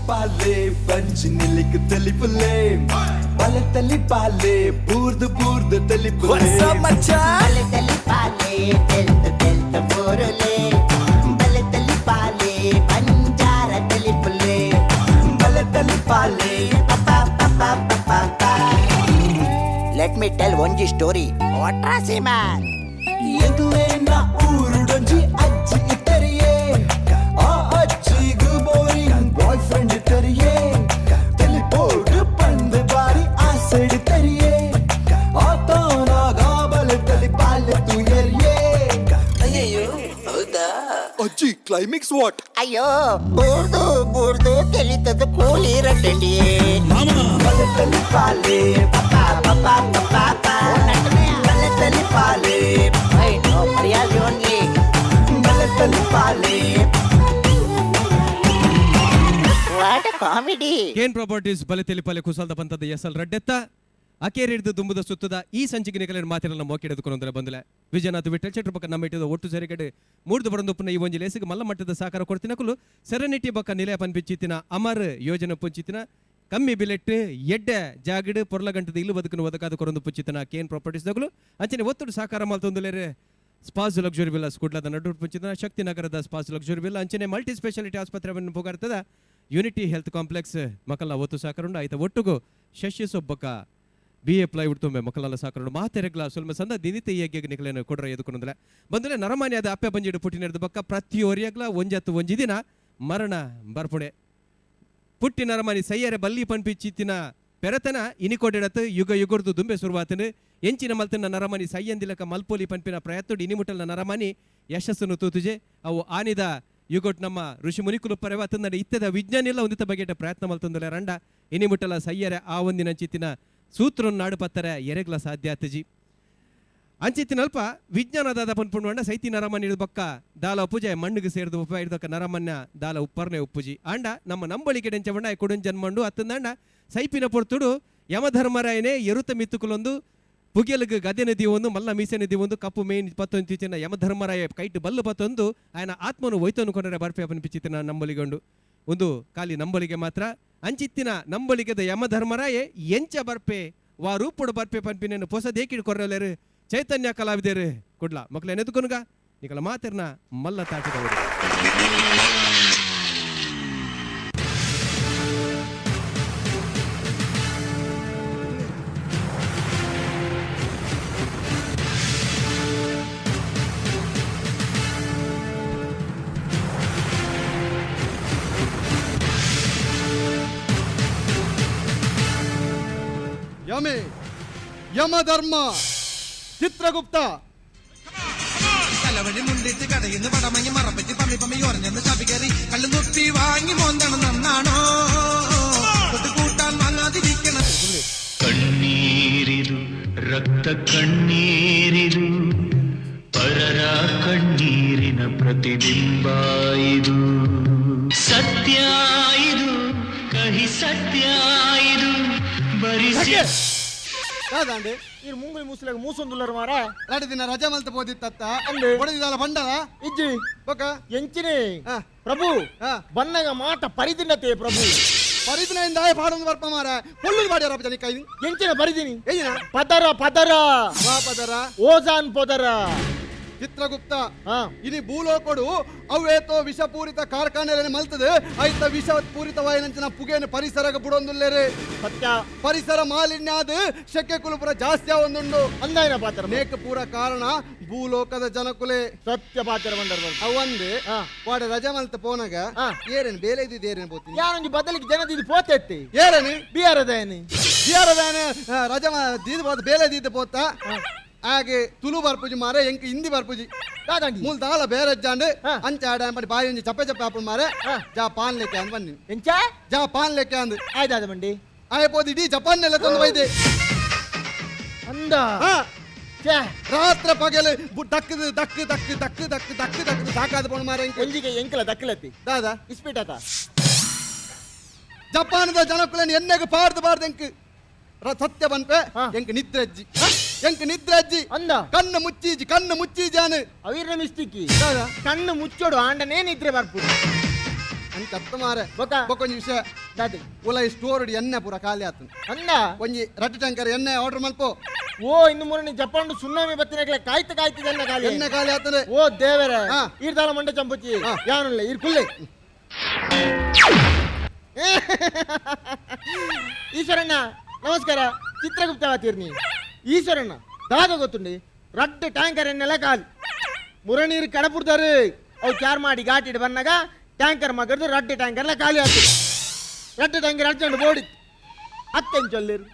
ತಲಿಪಾಲೆ ಬಂಜಿ ನಿಲಿಕ್ ತಲಿಪುಲೆ ಬಲೆ ತಲಿಪಾಲೆ ಬೂರ್ದು ಬೂರ್ದು ತಲಿಪುಲೆ ಬಲೆ ತಲಿಪಾಲೆ ತೆಲ್ತ ತೆಲ್ತ ಬೋರುಲೆ ಬಲೆ ತಲಿಪಾಲೆ ಬಂಜಾರ ತಲಿಪುಲೆ ಬಲೆ ತಲಿಪಾಲೆ let me tell ಒಂಜಿ ಸ್ಟೋರಿ ವಾಟ್ರಾಸಿ ಮ್ಯಾನ್ ಎಂಕ್ಲೇನ ಊರುಡೊಂಜಿ ಅಜ್ಜಿ ಇತ್ತರಿಯೇ ಆ ಅಜ್ಜಿಗು boring boy friend ಇತ್ತರಿಯೇ ತಲಿಪೋಡು ಪಂದು ಬಾರಿ ಆಸೆಡು ತರಿಯೇ ಆತನಾಗ ಬಲೆ ತಲಿಪಾಲೆ ತುಯರಿಯೇ ಅಜ್ಜಿ ಕ್ಲೈಮ್ಯಾಕ್ಸ್ what ಅಯ್ಯೋ ಬೂರ್ದು ಬೂರ್ದು ತೆಲಿತದ ಕೂಲಿ ರಡ್ಡಿ ಬಲೆ ತಲಿಪಾಲೆ ಪಪ ಪಪ ಪಪ ಬಲೆ ತಲಿಪಾಲೆ ಮರ್ಯಾದೆ ಓನ್ಲಿ ಬಲೆ ತಲಿಪಾಲೆ what comedy Kane properties ಬಲೆ ತೆಲಿಪಾಲೆ ಕುಸಲ್ದ ಪಂತದ ಎಸ್ ಎಲ್ ರಡ್ಡೆತ್ತ ಅಕೇರಿಡ್ದು ದುಂಬುದ ಸುತ್ತದ ಈ ಸಂಚಿಗೆ ನಿಕಲಿನ ಮಾತಿರಲ್ಲ ಮೋಕಿಡೆದುಕೊಂದ್ರೆ ಬಂದಲೆ ವಿಜಯನಾಥ್ ವಿಠಲ್ ಚಟ್ರ ಪಕ್ಕ ನಮ್ಮ ಇಟ್ಟಿದ ಒಟ್ಟು ಸರಿಗಡೆ ಮೂರ್ದು ಬರಂದೊಪ್ಪನ ಈ ಒಂಜಿ ಲೇಸಿಗೆ ಮಲ್ಲ ಮಟ್ಟದ ಸಹಕಾರ ಕೊಡ್ತಿನಕುಲು ಸೆರೆನಿಟಿ ಬಕ್ಕ ನಿಲಯ ಪನ್ಪಿಚ್ಚಿತ್ತಿನ ಅಮರ್ ಯೋಜನೆ ಪುಂಚಿತ್ತಿನ ಕಮ್ಮಿ ಬಿಲೆಟ್ ಎಡ್ಡೆ ಜಾಗಡ್ ಪೊರ್ಲಗಂಟದ ಇಲ್ಲು ಬದುಕನ್ನು ಒದಕಾದ ಕೊರೊಂದು ಪುಂಚಿತನ ಕೇನ್ ಪ್ರಾಪರ್ಟೀಸ್ ದಗುಲು ಅಂಚನೆ ಒತ್ತಡು ಸಹಕಾರ ಮಲ್ತೊಂದುಲೇರೆ ಸ್ಪಾಸ್ ಲಕ್ಸುರಿ ವಿಲ್ಲಾಸ್ ಕುಡ್ಲದ ನಡು ಪುಂಚಿತನ ಶಕ್ತಿ ನಗರದ ಸ್ಪಾಸ್ ಲಕ್ಸುರಿ ವಿಲ್ಲ ಅಂಚನೆ ಮಲ್ಟಿ ಸ್ಪೆಷಾಲಿಟಿ ಆಸ್ಪತ್ರೆಯನ್ನು ಪುಗಾರ್ತದ unity health complex ಮಕ್ಕಳ ಒತ್ತು ಸಾಕರುಂಡು ಆಯ್ತ ಒಟ್ಟುಗು ಶಶಿ ಸೊಬ್ಬಕ B A plywood ತುಂಬೆ ಮಕ್ಕಳೆಲ್ಲ ಸಾಕರುಂಡು ಮಾತೆರೆಗ್ಲ ಸುಲ್ಮ ಸಂದ ದಿನಿತೆ ಯಜ್ಞ ನಿಕಲೇನು ಕೊಡ್ರ ಎದುಕೊಂಡಲೆ ಬಂದಲೆ ನರಮಾನ್ಯದ ಅಪ್ಪೆ ಬಂಜಿಡು ಪುಟ್ಟಿನೆಡ್ದು ಬಕ್ಕ ಪ್ರತಿಯೊರಿಯಗ್ಲ ಒಂಜತ್ತು ಒಂಜಿ ದಿನ ಮರಣ ಬರ್ಪುಣೆ ಪುಟ್ಟಿ ನರಮಾನಿ ಸೈಯರೆ ಬಲ್ಲಿ ಪನ್ಪಿಚ್ಚಿತ್ತಿನ ಪೆರತನ ಇನಿಕೊಡೆಡತ್ ಯುಗ ಯುಗರ್ದು ದುಂಬೆ ಸುರುವಾತನು ಎಂಚಿನ ಮಲ್ತನ ನರಮಾನಿ ಸೈಯಂದಿಲಕ ಮಲ್ಪೋಲಿ ಪನ್ಪಿನ ಪ್ರಯತ್ನಡು ಇನಿಮುಟಲ್ನ ನರಮಾನಿ ಯಶಸ್ಸನ್ನು ತೂತುಜೆ ಅವು ಆನಿದ ಯುಗೊಟ್ ನಮ್ಮ ಋಷಿ ಮುನಿಕುಲು ಪರೆವ ತಂದಡೆ ಇತ್ತದ ವಿಜ್ಞಾನ ಎಲ್ಲ ಒಂದಿತ ಬಗೆಟ ಪ್ರಯತ್ನ ಮಲ್ತಂದುಲೆ ರಂಡ ಇನಿಮುಟಲ ಸೈಯರೆ ಆ ಒಂದಿನ ಚಿತ್ತಿನ ಸೂತ್ರನ್ ನಾಡು ಪತ್ತರ ಎರೆಗ್ಲ ಸಾಧ್ಯ ಆತಜಿ ಅಂಚಿತ್ತಿನಲ್ಪ ವಿಜ್ಞಾನದಾದ ಪನ್ಪುಂಡು ಸೈತಿ ನರಮನ್ ಹಿಡಿದು ಬಕ್ಕ ದಾಲ ಉಪ್ಪುಜೆ ಮಣ್ಣಿಗೆ ಸೇರಿದ ಉಪ್ಪ ಹಿಡ್ದಕ್ಕ ನರಮನ್ನ ದಾಲ ಉಪ್ಪರ್ನೆ ಉಪ್ಪುಜಿ ಆಂಡ ನಮ್ಮ ನಂಬಳಿಕೆ ಡೆಂಚವಣ್ಣ ಕೊಡುನ್ ಜನ್ಮಂಡು ಅತ್ತಂದಾಂಡ ಸೈಪಿನ ಪೊರ್ತುಡು ಯಮಧರ್ಮರಾಯನೇ ಎರುತ ಮಿತ್ತುಕುಲೊಂದು ಪುಗೆಲುಗು ಗದೆ ನದಿ ಒಂದು ಮಲ್ಲ ಮೀಸೆ ನದಿ ಒಂದು ಕಪ್ಪು ಮೇನ್ ಪತ್ತೊಂದು ತಿಚ್ಚಿನ ಯಮಧರ್ಮರಾಯ ಕೈಟು ಬಲ್ಲು ಪತ್ತೊಂದು ಆಯನ ಆತ್ಮನು ಒಯ್ತನು ಕೊಂಡರೆ ಬರ್ಪೆ ಪನ್ಪಿಚಿತ್ತಿನ ನಂಬಲಿಗೊಂಡು ಒಂದು ಖಾಲಿ ನಂಬಳಿಗೆ ಮಾತ್ರ ಅಂಚಿತ್ತಿನ ನಂಬಳಿಗೆದ ಯಮಧರ್ಮರಾಯೆ ಎಂಚ ಬರ್ಪೆ ವಾ ರೂಪುಡು ಬರ್ಪೆ ಪನ್ಪಿನೇನು ಪೊಸ ದೇಕಿಡು ಕೊರ್ರಲೇರು ಚೈತನ್ಯ ಕಲಾವಿದರು ಕುಡ್ಲ ಮಕ್ಕಳ ನೆದುಕೊನುಗ ನಿಕಲ ಮಾತಿರ್ನ ಮಲ್ಲ ತಾಟಿದವರು ಯಮೆ ಯಮಧರ್ಮ ಚಿತ್ರಗುಪ್ತ തലവഴി മുണ്ടിട്ട് കടയിന്ന് വടമങ്ങി മറപ്പറ്റി പമ്മി പമ്മി ഒരഞ്ഞെന്ന് ചവി കയറി കള്ളു നുപ്പി വാങ്ങി മോന്തണം നന്നാണോ കൂട്ടാൻ വാങ്ങാതിരിക്കണം ಕಣ್ಣೀರಿದು ರಕ್ತ ಕಣ್ಣೀರಿದು ಪರರ ಕಣ್ಣೀರಿನ ಪ್ರತಿಬಿಂಬ ಇದು ಸತ್ಯ ಇದು ಕಹಿ ಸತ್ಯ ಇದು ಬರಿಸಿ ಕಾದಾಂಡಿ ಇರ್ ಮುಂಗುಲಿ ಮೂಸಲಾಗ ಮೂಸೊಂದುಲ್ಲರ್ ಮಾರ ಎರಡು ದಿನ ರಜೆ ಮಲ್ತ ಪೋದಿತ್ತತ್ತ ಅಂದು. ಹೊಡೆದಿದ್ದಲ್ಲ ಬಂಡಲ ಇಜ್ಜಿ ಬೊಕ ಎಂಚಿನಿ ಆ. ಪ್ರಭು ಆ. ಬನ್ನಗ ಮಾತ ಪರಿದಿನತೆ ಪ್ರಭು ಪರಿದಿನ ಇಂದ ಪಾಡೊಂದು ಬರ್ಪ ಮಾರ ಪೊಳ್ಳುದು ಬಾಡಿಯಾರ ಜನ ಕೈ ಎಂಚಿನ ಪರಿದಿನಿ ಏಜಿನ ಪದರ ಪದರ ವಾ ಪದರ ಓಜಾನ್ ಪದರ ಚಿತ್ರಗುಪ್ತ ಆ. ಇನಿ ಭೂಲೋಕಡು ಅವೇತೋ ವಿಷಪೂರಿತ ಕಾರ್ಖಾನೆಗಳನ್ನು ಮಲ್ತದೆ ಐತ ವಿಷ ಪೂರಿತವಾಯಿನಂಚಿನ ಪುಗೆಯನ್ನು ಪರಿಸರಗ ಬುಡೊಂದುಲ್ಲೇರೆ ಸತ್ಯ ಪರಿಸರ ಮಾಲಿನ್ಯ ಅದು ಶೆಕೆ ಕುಲುಪುರ ಜಾಸ್ತಿ ಒಂದುಂಡು ಅಂದಾಯಿನ ಪಾತ್ರ ನೇಕ ಪೂರ ಕಾರಣ ಭೂಲೋಕದ ಜನಕುಲೆ ಸತ್ಯ ಪಾತ್ರ ಬಂದರ್ ಬಂದ ಅವಂದು ಆ. ವಾಡ ರಜೆ ಮಲ್ತ ಪೋನಾಗ ಆ. ಏರೇನು ಬೇಲೆ ಇದ್ದಿದ್ದು ಏರೇನು ಪೋತೀನಿ ಯಾರೊಂಜಿ ಬದಲಿಗೆ ಜನದಿದ್ದು ಪೋತೆತ್ತಿ ಏರೇನು ಬಿಆರದಾಯನಿ ಬಿಆರದಾನೆ ರಜೆ ದೀದ್ ಪೋತ ಬೇಲೆ ದೀದ್ ಪೋತ ಹಾಗೆ ತುಳು ಬರ್ಪುಜಿ ಮಾರೆ ಎಂಕ್ ಹಿಂದಿ ಬರ್ಪುಜಿ ದಾದಾಂಡಿ ಮೂಲ ದಾಲ ಬೇರಜ್ಜಾಂಡ್ ಆ. ಅಂಚ ಆಡ ಪಂಡಿ ಬಾಯಿ ಒಂಜಿ ಚಪ್ಪೆ ಚಪ್ಪೆ ಆಪುಂಡು ಮಾರೆ ಆ. ಜಾ ಪಾನ್ ಲೆಕ್ಕ ಅಂದ್ ಬನ್ನಿ ಎಂಚ ಜಾ ಪಾನ್ ಲೆಕ್ಕ ಅಂದ್ ಆಯ್ತಾದ ಮಂಡಿ ಆಯ ಪೋದು ಇಡೀ ಜಪಾನ್ ನೆಲ್ಲ ತಂದು ಬೈದೆ ಅಂದ ಆ. ಛೇ ರಾತ್ರಿ ಪಗಲು ದಕ್ಕದು ದಕ್ಕು ದಕ್ಕು ದಕ್ಕು ದಕ್ಕು ದಕ್ಕು ದಕ್ಕು ಸಾಕಾದ ಪೋಣ ಮಾರೆ ಎಂಕ್. ಒಂಜಿಗೆ ಎಂಕಲ ದಕ್ಕಲತ್ತಿ ದಾದಾ ಇಸ್ಪೀಟಾತ ಜಪಾನದ ಜನಕುಲನ್ ಎಣ್ಣೆಗೆ ಪಾರ್ದು ಪಾರ್ದು ಎಂಕ್ ಸತ್ಯ ಬನ್ಪೆ ಹಾ. ಎಂಕ್ ನಿದ್ರೆ ಅಜ್ಜಿ ಎಂಕ್ ನಿದ್ರೆ ಅಜ್ಜಿ ಅಂದ ಕಣ್ಣು ಮುಚ್ಚೀಜಿ ಕಣ್ಣು ಮುಚ್ಚೀಜಾನು ಅವಿರ್ನ ಮಿಸ್ಟಿಕ್ಕಿ ದಾದಾ ಕಣ್ಣು ಮುಚ್ಚೋಡು ಆಂಡನೇ ನಿದ್ರೆ ಬರ್ಪು ಅಂಚತ್ತ ಮಾರೆ ಬೊಕ ಬೊಕೊಂಜಿ ವಿಷಯ ದಾದಿ ಉಲ ಈ ಸ್ಟೋರ್ ಎಣ್ಣೆ ಪೂರ ಖಾಲಿ ಆತನ ಅನ್ನ ಒಂಜಿ ರಟ್ಟು ಟ್ಯಾಂಕರ್ ಎಣ್ಣೆ ಆರ್ಡರ್ ಮಲ್ಪೋ. ಓ ಇನ್ನು ಮುರಣಿ ಜಪಾನ್ ಸುನಾಮಿ ಬತ್ತಿನಕ್ಲೆ ಕಾಯ್ತು ಕಾಯ್ತು ಎಣ್ಣೆ ಖಾಲಿ ಎಣ್ಣೆ ಖಾಲಿ ಆತನೆ. ಓ ದೇವರೇ ಹಾ. ಈರ್ದಾಲ ಮಂಡೆ ಚಂಪುಚಿ ಹಾ. ಯಾನುಲ್ಲ ಈರ್ ಕುಲ್ಲೆ. ಈಶ್ವರಣ್ಣ ನಮಸ್ಕಾರ. ಚಿತ್ರಗುಪ್ತ ವಾತಿರ್ನಿ ಈಶ್ವರಣ್ಣ ದಾದ ಗೊತ್ತುಂಡಿ ರಡ್ಡು ಟ್ಯಾಂಕರ್ ಎಣ್ಣೆಲ್ಲ ಖಾಲಿ ಮುರನೀರು ಕಡಪುಡ್ದಾರು ಅವು ಚಾರ್ ಮಾಡಿ ಘಾಟಿಡ್ ಬಂದಾಗ ಟ್ಯಾಂಕರ್ ಮಗರ್ದು ರಡ್ಡು ಟ್ಯಾಂಕರ್ಲ ಖಾಲಿ ಆಯ್ತು. ರಡ್ಡು ಟ್ಯಾಂಕರ್ ಅರ್ಜೆಂಟ್ ಬೋಡಿ ಅತ್ತೆನ್ ಚೊಲ್ಲಿರು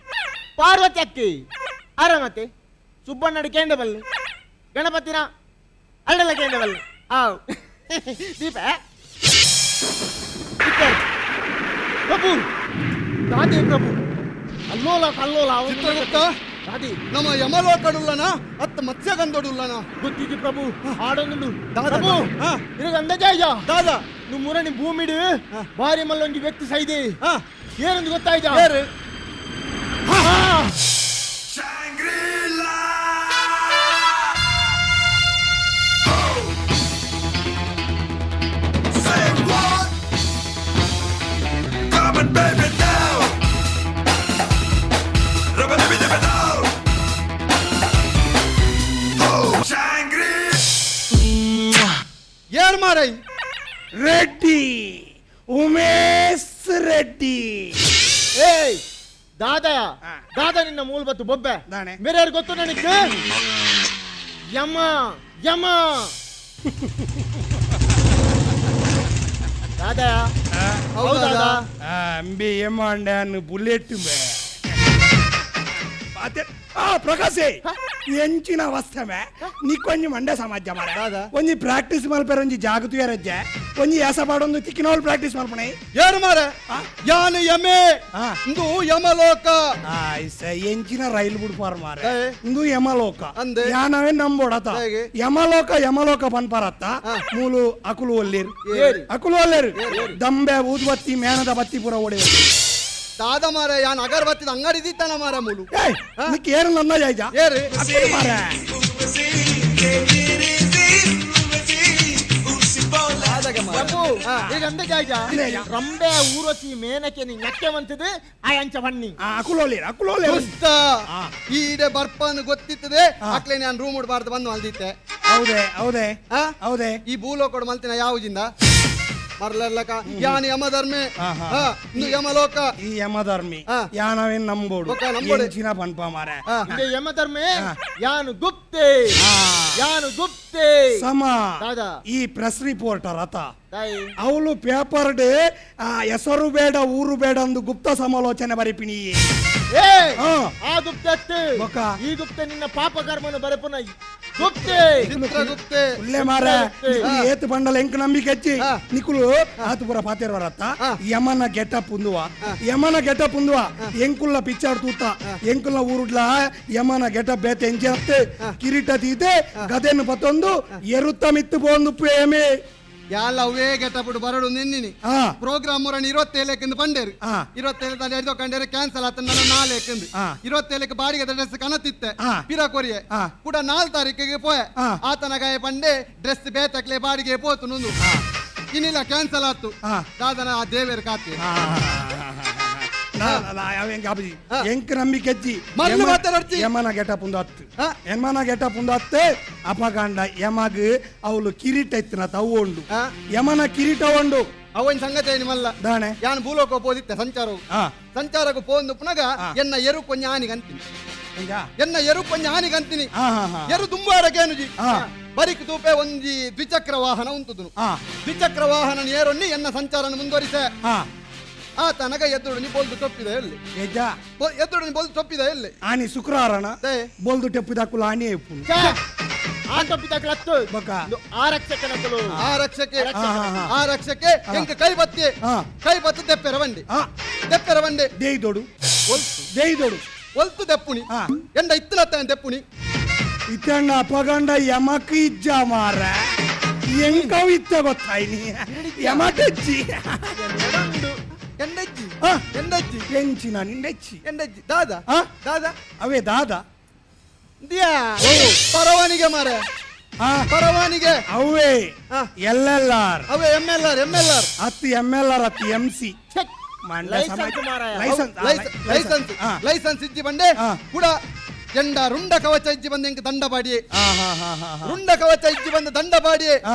ಪಾರ್ವತಿ ಅಕ್ಕಿ ಆರಾಮತ್ತೆ ಸುಬ್ಬಣ್ಣಡು ಕೇಂಡಬಲ್ಲು ಗಣಪತಿನ ಅರಡಲ ಕೇಂಡಬಲ್ಲು ಆವ್ ದೀಪ ಇತ್ತಾರೆ. ಪ್ರಭು ದಾದಿ ಪ್ರಭು ಅಲ್ಲೋಲ ಕಲ್ಲೋಲ ಚಿತ್ರಗುಪ್ತ ದಾದಿ ನಮ್ಮ ಯಮಲೋಕಡುಲ್ಲನ ಅತ್ತ ಮತ್ಸ್ಯಗಂಧಡುಲ್ಲನ ಗೊತ್ತಿದ್ದು ಪ್ರಭು ಆಡೊಂದುಂಡು ದಾದ. ಪ್ರಭು ಹಾ. ಇರಗ ಅಂದಾಜ ದಾದ నువ్వు మురని భూమిడు భారీ మళ్ళీ వ్యక్తి సైది ಹಾ. ಏನಂದು ಗೊತ್ತಾಯ್ತಾ ಏರು? ಏರ್ ಮಾರೈ ರೆಡ್ಡಿ ಉಮೇಶ್ ರೆಡ್ಡಿ. ಏಯ್ ದಾದ ದಾದ ನಿನ್ನ ಮೂಲ ಬತ್ತು ಬೊಬ್ಬೆ ದಾಣೆ. ಬೇರೆ ಯಾರು ಗೊತ್ತು ನನಗೆ ಯಮ ಯಮ ದಾದ ಹೌದಾ ಅಂಬಿ ಯಮಾಂಡನ್ ಬುಲೆಟ್ ಬೇ ಆ ಪ್ರಕಾಶ್ ಎಂಚಿನ ಅವಸ್ಥೆ ಮೇ ನೀಕೊಂಜಿ ಮಂಡೆ ಸಮಾಜ ಮಾರ ದಾದ. ಒಂಜಿ ಪ್ರಾಕ್ಟೀಸ್ ಮಲ್ಪೆರ ಒಂಜಿ ಜಾಗತು ರಜ್ಜೆ ಒಂಜಿ ಯಾಸ ಪಾಡೊಂದು ತಿಕ್ಕಿನವಳು ಪ್ರಾಕ್ಟೀಸ್ ಮಲ್ಪಣೆ. ಏರು ಮಾರೆ ಯಾನು ಯಮೆ ಹಾ. ಇಂದು ಯಮಲೋಕ. ಎಂಚಿನ ರೈಲ್ ಬಿಡ್ಪಾರ ಮಾರೆ ಏ. ಇಂದು ಯಮಲೋಕ ಅಂದೆ. ಯಾನವೇ ನಂಬೋಡತ ಹೇಗೆ? ಯಮಲೋಕ ಯಮಲೋಕ ಪನ್ಪರತ್ತ ಹಾ. ಮೂಲು ಅಕುಲು ಒಲ್ಲಿರು ಏರು. ಅಕುಲು ಒಲ್ಲೇರು ದಂಬೆ ಊದ್ಬತ್ತಿ ಮೇಣದ ಬತ್ತಿ ಪೂರ ಒಡೆ. ದಾದ ಮಾರೆ ಯಾನ್ ಅಗರಬತ್ತಿದ ಅಂಗಡಿ ದಿತ್ತಾನ ಮಾರ ಮೂಲು. ಏಯ್ ನಿಕ್ ಏರು ನನ್ನ ಜಾಯ್ಜ ಏರು? ಅಕುಲು ಮಾರೆ ದಾದಗೆ ಮಾರೆ. ಪ್ರಭು ಈಗ ಅಂದಾಜ ಅಂದಾಜ. ರಂಬೆ ಊರ್ವಶಿ ಮೇನಕೆ ನೀ ನಕ್ಕೆ ಮಂತದು ಆ ಅಂಚ ಬನ್ನಿ ಆ, ಅಕುಲು ಒಲ್ಲಿರು ಅಕುಲು ಒಲ್ಲೇರು ದುಷ್ಟ ಈಡೆ ಬರ್ಪನ್ ಗೊತ್ತಿತ್ತದೆ ಅಕ್ಲೆ ನಾನು ರೂಮ್ ಉಡ್ಬಾರ್ದು ಬಂದು ಮಲ್ದಿತ್ತೆ. ಹೌದೇ ಹೌದೇ ಆ? ಹೌದೇ ಈ ಭೂಲೋಕಡು ಮಲ್ತಿನ ಯಾವುಜಿಂದ ಮರ್ಲರ್ಲಕ ಯಾನ್ ಯಮಧರ್ಮೆ ಹಾ, ಹಾ. ಹಾ, ಇಂದು ಯಮಲೋಕ ಈ ಯಮಧರ್ಮಿ ಹಾ. ಯಾನವೇನ್ ನಂಬೋಡು ಬೊಕ್ಕ ನಂಬೋಡು. ಎಂಚಿನ ಪನ್ಪ ಮಾರೆ ಹಾ. ಇದೆ ಯಮಧರ್ಮೆ ಹಾ. ಯಾನು ಗುಪ್ತೆ ಯಾನು ಗುಪ್ತೆ ಸಮ ದಾದ. ಈ ಪ್ರೆಸ್ ರಿಪೋರ್ಟರ್ ಅತ ತಾಯಿ ಅವಳು ಪೇಪರ್ ಹೆಸರು ಬೇಡ ಊರು ಬೇಡ ಅಂದು ಗುಪ್ತ ಸಮಾಲೋಚನೆ ಬರಿಪಿನಿ. ಏ ಹಾ. ಆ ಗುಪ್ತೆ ಅತ್ತೆ ಬೊಕ್ಕ. ಈ ಗುಪ್ತೆ ನಿನ್ನ ಪಾಪ ಕರ್ಮನು ಬರೆಪುನ ಗುಪ್ತೆ ಚಿತ್ರಗುಪ್ತೆ ಉಲ್ಲೆ ಮಾರ ನಿಕುಲು ಏತು ಬಂಡಲ ಎಂಕ್ ನಂಬಿಕೆ ಹೆಚ್ಚಿ ಹಾ. ನಿಕುಲು ಆತುಪುರ ಪಾತೇರ್ವರತ್ತ ಹಾ. ಯಮನ ಗೆಟಪ್ ಉಂದುವ ಯಮನ ಗೆಟಪ್ ಉಂದುವ ಎಂಕುಲ್ಲ ಪಿಕ್ಚರ್ ತೂತ ಎಂಕುಲ್ಲ ಊರುಡ್ಲ ಯಮನ ಗೆಟಪ್ ಬೇತೆ ಎಂಚತ್ತೆ ಕಿರೀಟ ತೀತೆ ಗದೆಯನ್ನು ಪತ್ತೊಂದು ಎರುತ್ತ ಮಿತ್ತು ಪೋಂದು ಪ್ರೇಮೆ ಯಾಲ ಅವೇ ಗೆಟಪುಡು ಬರಡು ನಿನ್ನಿನಿ ಹಾ. ಪ್ರೋಗ್ರಾಮ್ ಮುರಣ ಇರುವತ್ತೇಳಕ್ಕೆಂದು ಪಂಡೇರು ಹಾ. ಇರುವತ್ತೇಳು ತಾನೆ ಎಡ್ದೋ ಕಂಡೇರು ಕ್ಯಾನ್ಸಲ್ ಆತ ನನ್ನ ನಾಲ್ಕಂದು ಹಾ. ಇರುವತ್ತೇಳಕ್ಕೆ ಬಾಡಿಗೆ ಡ್ರೆಸ್ ಕನತಿತ್ತೆ ಹಾ. ಪಿರ ಕೊರಿಯೆ ಹಾ. ಕೂಡ ನಾಲ್ ತಾರೀಕಿಗೆ ಪೋಯೆ ಹಾ. ಆತನ ಗಾಯ ಪಂಡೆ ಡ್ರೆಸ್ ಬೇತಕ್ಲೆ ಬಾಡಿಗೆ ಪೋತು ನುಂದು ಇನ್ನಿಲ್ಲ ಕ್ಯಾನ್ಸಲ್ ಆತು ಹಾ. ದಾದನ ಆ ದೇವೇರ್ ಕಾತಿ ಎಂಕ್ ನಂಬಿಕೆ ಅಜ್ಜಿ ಮರ್ಲು ಮಾತಾಡರ್ಜಿ. ಯಮನ ಗೆಟಪ್ ಒಂದು ಹತ್ತು ಹಾ. ಯಮನ ಗೆಟಪ್ ಒಂದು ಹತ್ತು ಅಪಗಾಂಡ ಯಮಗ್ ಅವಳು ಕಿರೀಟ ಇತ್ತಿನ ತವು ಉಂಡು ಹಾ. ಯಮನ ಕಿರೀಟ ಉಂಡು ಅವನ್ ಸಂಗತಿ ನಿಮ್ಮಲ್ಲ ದಾಣೆ ಯಾನ್ ಭೂಲೋಕ ಪೋದಿತ್ತೆ ಸಂಚಾರವು ಹಾ. ಸಂಚಾರಕ್ಕೆ ಪೋಂದು ಪುನಗ ಹಾ. ಎನ್ನ ಎರು ಕೊಂಜ ಆನಿಗಂತೀನಿ ಎಂಜ? ಎನ್ನ ಎರು ಕೊಂಜ ಆನಿಗಂತೀನಿ ಹಾ, ಹಾ, ಹಾ. ಎರು ದುಂಬಾರಕೇನುಜಿ ಹಾ. ಬರಿಕ್ ತೂಪೆ ಒಂಜಿ ದ್ವಿಚಕ್ರ ವಾಹನ ಉಂಟುದುನು ಹಾ. ದ್ವಿಚಕ್ರ ವಾಹನ ಏರೊನ್ನಿ ಎನ್ನ ಸಂಚಾರನ ಮುಂದುವರಿಸೆ ಹಾ. ಆ ತನಗ ಎದ್ದುಡು ನೀ ಬೋಲ್ದು ತೊಪ್ಪಿದೆ ಎಲ್ಲಿ ಎಜ್ಜ ಎದ್ದುಡು ನೀ ಬೋಲ್ದು ತೊಪ್ಪಿದೆ ಎಲ್ಲಿ ಆನಿ ಶುಕ್ರವಾರನ they. ಬೋಲ್ದು ಟೆಪ್ಪಿದಾಕುಲ ಆನಿ ಇಪ್ಪುನು ಛೇ! ಆ ತಪ್ಪಿದಾಕ್ಲತ್ತು ಬೊಕ್ಕ. ಆರಕ್ಷಕನಕಲು ಆ ರಕ್ಷಕೆ ಹಾ, ಹಾ, ಹಾ. ಆ ರಕ್ಷಕೆ ಎಂಕ ಕೈ ಬತ್ತಿ ಹಾ. ಕೈ ಬತ್ತು ದೆಪ್ಪೆರ ಬಂಡಿ ಹಾ. ದೆಪ್ಪೆರ ಬಂಡೆ ದೇಯ್ದೋಡು ಒಲ್ತು ದೇಯ್ದೋಡು ಒಲ್ತು ದೆಪ್ಪುಣಿ ಹಾ. ಎಂಡ ಇತ್ತಲತ್ತ ದೆಪ್ಪುಣಿ ಇತ್ತಣ್ಣ ಅಪಗಂಡ ಯಮಕ್ ಇಜ್ಜ ಮಾರ ಎಂಕವು ಇತ್ತ ಗೊತ್ತಾಯ್ನಿ ಯಮಟಜ್ಜಿ ಎಂಡಜ್ಜಿ ಹಾ. ಎಂಡಜ್ಜಿ ಎಂಚಿನ ನಿಂಡೆಚ್ಚಿ ಎಂಡಜ್ಜಿ ದಾದಾ ಹಾ? ದಾದಾ ಅವೇ ದಾದಾ ದಿಯಾ ಪರವಾನಿಗೆ ಮಾರ ಪರವಾನಿಗೆ ಅವೇ ಎಲ್ ಎಲ್ ಆರ್ ಅವೇ ಎಂ ಎಲ್ ಆರ್ ಹತ್ತು ಎಂ ಎಲ್ ಆರ್ ಹತ್ತು ಎಂ ಸಿ ಲೈಸೆನ್ಸ್ ಲೈಸೆನ್ಸ್ ಇಜ್ಜಿ ಬಂಡೆ ಕೂಡ ಎಂಡ ರುಂಡ ಕವಚ ಇಜ್ಜಿ ಬಂದ ಎಂಕ್ ದಂಡ ಬಾಡಿ ರುಂಡ ಕವಚ ಇಜ್ಜಿ ಬಂದ ದಂಡ ಬಾಡಿ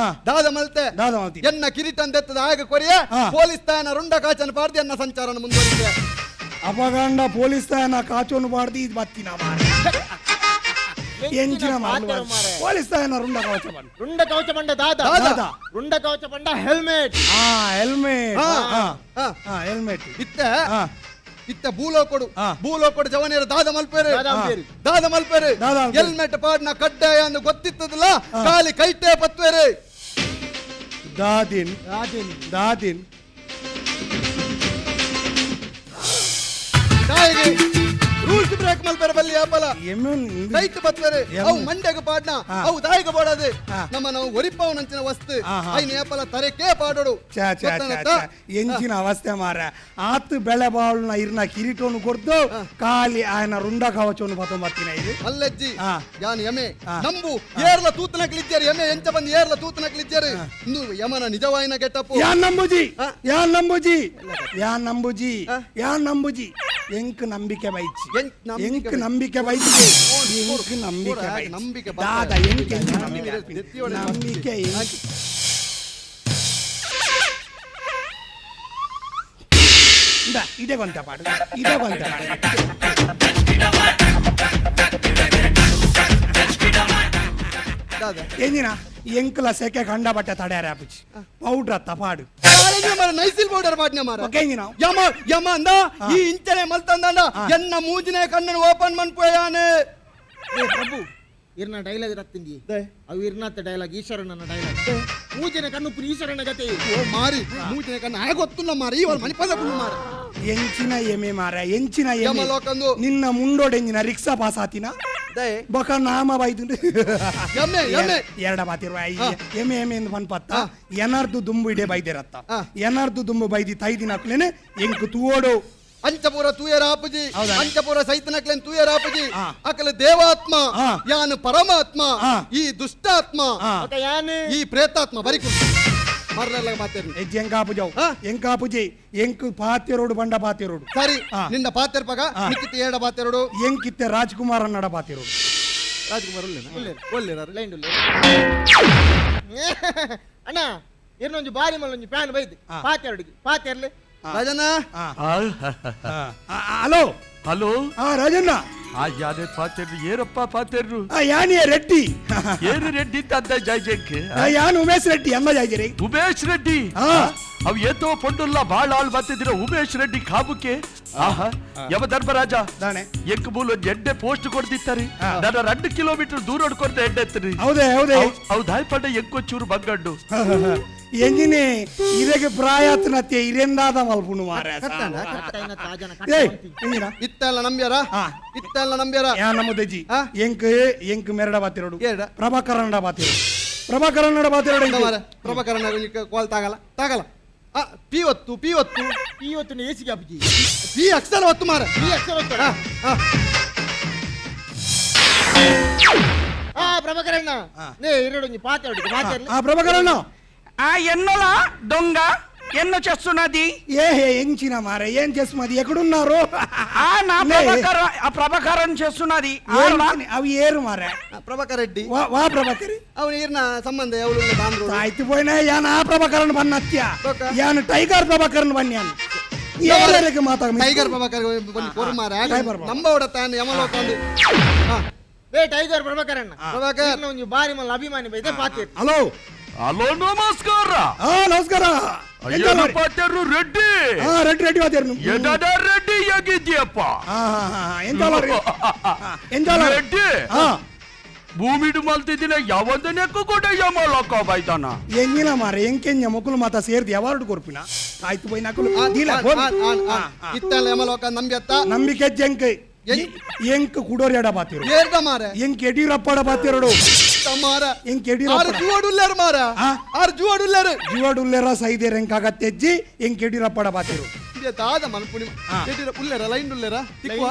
ದಾದ ಮಲ್ತೆ ಎನ್ನ ಕಿರೀಟಂದೆತ್ತದ ಆಗ ಕೊರಿಯ ಪೊಲೀಸ್ ತಾಯನ ರುಂಡ ಕಾಚನ ಪಾಡ್ದಿ ಎನ್ನ ಸಂಚಾರನ ಮುಂದುವರಿಸಿದೆ. ಅಪಗಂಡ ಪೊಲೀಸ್ ತಾಯನ ಕಾಚೋನು ಪಾಡ್ದಿ ಇದು ಬತ್ತಿನ ಎಂಚಿನ ಪೊಲೀಸ್ ತಾಯನ ರುಂಡ ಕವಚ ಬಂಡ ರುಂಡ ಕವಚ ಬಂಡ ದಾದ ರುಂಡ ಕವಚ ಬಂಡ ಹೆಲ್ಮೆಟ್ ಹೆಲ್ಮೆಟ್ ಹೆಲ್ಮೆಟ್ ಇತ್ತ ಇತ್ತ ಭೂಲೋಕೊಡು ಭೂಲೋಕೊಡು ಜವನಿಯರ ದಾದ ಮಲ್ಪೇರು ದಾದ ಮಲ್ಪೇರು ಹೆಲ್ಮೆಟ್ ಪಾಡ್ನ ಕಡ್ಡಾಯ ಅಂದು ಗೊತ್ತಿತ್ತದಲ್ಲ ಖಾಲಿ ಕೈಟೇ ಪತ್ವೇರು ದಾದಿನ್ ದಾದಿನ್ ರೂಲ್ಸ್ ಬ್ರೇಕ್ ಮಲ್ಪೇರು ಬಲ್ಲಿ ಅಪ್ಪಲ ಕೈಟ್ ಪತ್ವೇರು ಅವು ಮಂಡ್ಯಗ ಪಾಡ್ನ ಅವು ದಾಯಿಗ ಪಾಡದು ನಮ್ಮ ನಾವು ಒರಿಪ್ಪವನಂಚಿನ ವಸ್ತು ಐನ ಏಪಲ ತರೆಕೇ ಪಾಡೋಡು. ಎಂಚಿನ ಅವಸ್ಥೆ ಮಾರ ಆತು ಬೆಳೆ ಬಾಳುನ ಇರ್ನ ಕಿರೀಟೋನು ಕೊಡ್ದು ಖಾಲಿ ಆಯನ ರುಂಡ ಕವಚೋನು ಪತ್ತೊಂಬತ್ತಿನ ಇದು ಅಲ್ಲಜ್ಜಿ ಯಾನ್ ಯಮೆ ನಂಬು ಏರ್ಲ ತೂತನಕ್ಲಿಜ್ಜಾರು ಯಮೆ ಎಂಚ ಬಂದು ಏರ್ಲ ತೂತನಕ್ಲಿಜ್ಜಾರು ಇಂದು ಯಮನ ನಿಜವಾಯಿನ ಗೆಟಪ್ ಯಾನ್ ನಂಬುಜಿ ಯಾನ್ ನಂಬುಜಿ ಯಾನ್ ನಂಬುಜಿ ಯಾನ್ ನಂಬುಜಿ ಎಂಕ್ ನಂಬಿಕೆ ಬೈಚಿ ಎಂಕ್ ನಂಬಿಕೆ ಬೈಚಿ ಎಂಕ್ ನಂಬಿಕೆ ನಂಬಿಕೆ ದಾದ ಎಂಕ್ ನಂಬಿಕೆ ಇದೇ ಗೊಂತ ಪಾಡು ಇದೇ ಗೊಂತ ಪಾಡು ಎಂಜಿನ ಎಂಕಲ ಸೆಕೆ ಕಂಡ ಬಟ್ಟೆ ತಡೆಯಾರ ಆಪುಚಿ ಪೌಡ್ರ್ ಅತ್ತ ಪಾಡು ನೈಸಿಲ್ ಪೌಡರ್ ಪಾಡ್ನ ಮಾರ ಯಮ ಯಮ ಅಂದ ಈ ಇಂಚನೆ ಮಲ್ತಂದ ಎನ್ನ ಮೂಜಿನೆ ಕಣ್ಣನ್ನು ಓಪನ್ ಮನ್ಪೋಯಾನೆ. ಪ್ರಭು ಇರ್ನ ಡೈಲಾಗ್ ರತ್ತಿಂಗಿ ಅವು ಇರ್ನಾಥ ಡೈಲಾಗ್ ಈಶ್ವರನ ಡೈಲಾಗ್ ಮೂಜಿನ ಕಣ್ಣು ಈಶ್ವರನ ಗತಿ ಓ ಮಾರಿ ಮೂಜಿನ ಕಣ್ಣು ಆಗ ಗೊತ್ತುಲ್ಲ ಮಾರಿ ಇವರು ಮಣಿಪದ ಮಾರ ಎಂಚಿನ ಎಮೆ ಮಾರ ಎಂಚಿನ ಎಮೆ ನಿನ್ನ ಮುಂಡೋಡೆಂಜಿನ ರಿಕ್ಷಾ ಪಾಸ್ ಆತಿನ ಬೊಕ ನಾಮ ಬೈದು ಎರಡ ಬಾತಿರುವ ಎಮೆ ಎಮೆ ಎಂದು ಪನ್ಪತ್ತ ಎನರ್ದು ದುಂಬು ಇಡೆ ಬೈದಿರತ್ತ ಎನರ್ದು ದುಂಬು ಬೈದಿ ತೈದಿನ ಹಾಕ್ಲೇನೆ ಎಂಕು ತೂವೋಡು ಅಂಚಪುರ ತೂಯರಾಪುಜಿ ಅಂಚಪುರ ಸೈತನಕ್ಲೇನ್ ತೂಯರಾಪುಜಿ ಅಕಲ ದೇವಾತ್ಮ ಯಾನು ಪರಮಾತ್ಮ ಈ ದುಷ್ಟಾತ್ಮ ಈ ಪ್ರೇತಾತ್ಮ ಬರಿಕು ಮರಲೆಲ್ಲ ಮಾತೇರು ಎಂಕಾಪುಜವು ಎಂಕಾಪುಜಿ ಎಂಕು ಪಾತೆರೋಡು ಬಂಡ ಪಾತೆರೋಡು ಸರಿ ನಿನ್ನ ಪಾತೆರ್ಪಗ ನಿಕ್ಕಿತ್ತ ಏಡ ಪಾತೆರೋಡು ಎಂಕಿತ್ತೆ ರಾಜ್ಕುಮಾರ್ ಅನ್ನಡ ಪಾತೆರೋಡು ರಾಜ್ಕುಮಾರ್ ಒಳ್ಳೆ ಅಣ್ಣ ಇನ್ನೊಂದು ಬಾರಿ ಮಲ್ಲೊಂದು ಪ್ಯಾನ್ ಬೈದು ಪಾತೆರಡಿಗೆ ಪಾತೆರ್ಲೆ ರಾಜಣ್ಣ ಹಲೋ ಹಲೋ ರಾಜಣ್ಣ ಯಾರೇ ಪಾತೆರ್ರು ಏರಪ್ಪ ಪಾತೆರ್ರು ಯಾನಿಯ ರೆಡ್ಡಿ ಏನು ರೆಡ್ಡಿ ಅಂತ ಜಾಯ್ಜೆಕ್ ಯಾನ್ ಉಮೇಶ್ ರೆಡ್ಡಿ ಅಮ್ಮ ಜಾಯ್ಜರಿ ಉಮೇಶ್ ರೆಡ್ಡಿ ಅವ್ ಏತೋ ಪೊಂಡುಲ್ಲ ಬಾಳ ಆಳ್ ಬರ್ತಿದ್ರ ಉಮೇಶ್ ರೆಡ್ಡಿ ಕಾಬುಕ್ಕೆ ಆಹಾ ಯಮ ಧರ್ಮರಾಜ ಎಂಕ್ ಮೂಲ ಎಡ್ಡೆ ಪೋಸ್ಟ್ ಕೊಡ್ತಿತ್ತಾರೆ ನನ್ನ 2 ಕಿಲೋಮೀಟರ್ ದೂರ ಹೊಡ್ಕೊಂಡ ಎಡ್ಡೆ ಎತ್ತರಿ ಹೌದೇ ಹೌದೇ ಹೌದಾಯ್ ಪಂಡ ಎಂಕೊಂಚೂರು ಬಂಗಂಡು ಎಂಜಿನಿ ಇದಕ್ಕೆ ಪ್ರಾಯತ್ನತೆ ಇರೆಂದಾದ ಮಲ್ಪುಣು ಮಾರ ಇತ್ತೆಲ್ಲ ನಂಬ್ಯಾರ ಇತ್ತೆಲ್ಲ ನಂಬ್ಯಾರ ಯಾ ನಮ್ಮದಜ್ಜಿ ಎಂಕ್ ಎಂಕ್ ಮೆರಡ ಬಾತಿರೋಡು ಪ್ರಭಾಕರನಡ ಬಾತಿರೋಡು ಪ್ರಭಾಕರನಡ ಬಾತಿರೋಡು ಪ್ರಭಾಕರನ ಕಾಲ್ ತಾಗಲ್ಲ ತಾಗಲ್ಲ ಪಿ ಒತ್ತು ಪಿ ಒತ್ತು ಪಿ ಒತ್ತು ಏಸಿಗೆ ಅಪ್ಜಿ ಪಿ ಅಕ್ಷರ ಒತ್ತು ಮಾರ ಪಿ ಅಕ್ಷರ ಒತ್ತು ಪ್ರಭಾಕರಣ್ಣ ನೇ ಎರಡು ಪಾತೆರಡು ಪ್ರಭಾಕರಣ್ಣ ఆ ఎన్నోలా దొంగ ఎన్నో చేస్తున్నది ఏ ఎంచిన మారే ఏం చేస్తున్నది ఎక్కడున్నారు నా ప్రభాకరన్ చేస్తున్నది అవి ఏరు మారే ప్రభాకర్ రెడ్డి వా ప్రభాకర్ ಅವನು ಈರ್ನ ಸಂಬಂಧ ಆಯ್ತು ಪೋಯ್ನ ಯಾನ್ ಆ ಪ್ರಭಾಕರನ್ ಬನ್ನತ್ಯ ಯಾನ್ tiger Prabhakaran banyan tiger Prabhakar ಮಾರ ನಂಬೋಡ ತಾನು ಯಮಲೋಕ ಏ ಟೈಗರ್ ಪ್ರಭಾಕರಣ್ಣ ಪ್ರಭಾಕರ್ ಒಂದು ಬಾರಿ ಮಲ್ಲ ಅಭಿಮಾನಿ ಬೈದೆ ಪಾತೆ ಹಲೋ ಹಲೋ ನಮಸ್ಕಾರ ನಮಸ್ಕಾರ ಪಾತೆರು ರೆಡ್ಡಿ ರೆಡ್ಡಿ ರೆಡ್ಡಿ ಪಾತೆರು ರೆಡ್ಡಿ ಹೇಗಿದ್ಯಪ್ಪ ರೆಡ್ಡಿ ಭೂಮಿಡು ಮಲ್ತಿದ್ದಿನ ಯಾವಂದನೆಕ್ಕೂ ಕೂಡ ಯಮಲೋಕ ಬೈದಾನ ಎಂಗಿನ ಮಾರ ಎಂಕೆಂಜ ಮೊಕುಲು ಮಾತ ಸೇರ್ದು ಯಾವಾರ್ಡು ಕೊರ್ಪಿನ ಆಯ್ತು ಪೋಯ್ ನಕುಲು ಇತ್ತಲ್ಲ ಯಮಲೋಕ ನಂಬಿಯತ್ತ ನಂಬಿಕೆ ಜಂಕ್ ಎಂಕ್ ಕುಡೋರ್ಯಾಡ ಬಾತಿರು ಏರ್ದ ಮಾರ ಎಂಕ್ ಯಡಿಯೂರಪ್ಪಡ ಬಾತಿರೋಡು ಮಾರ ಎಂಕ್ ಯಡಿಯೂರಪ್ಪ ಜುವಡುಲ್ಲೇರು ಮಾರ ಆರ್ ಜುವಡುಲ್ಲೇರು ಜುವಡುಲ್ಲೇರ ಸೈದೇರ್ ಎಂಕ್ ಆಗತ್ತೆಜ್ಜಿ ಎಂಕ್ ಯಡಿಯೂರಪ್ಪಡ ಬಾತಿರು ದಾದ ಮಲ್ಪುನಿ ಉಲ್ಲೆರ ಲೈನ್ ಉಲ್ಲೆರ ತಿಕ್ಕುವ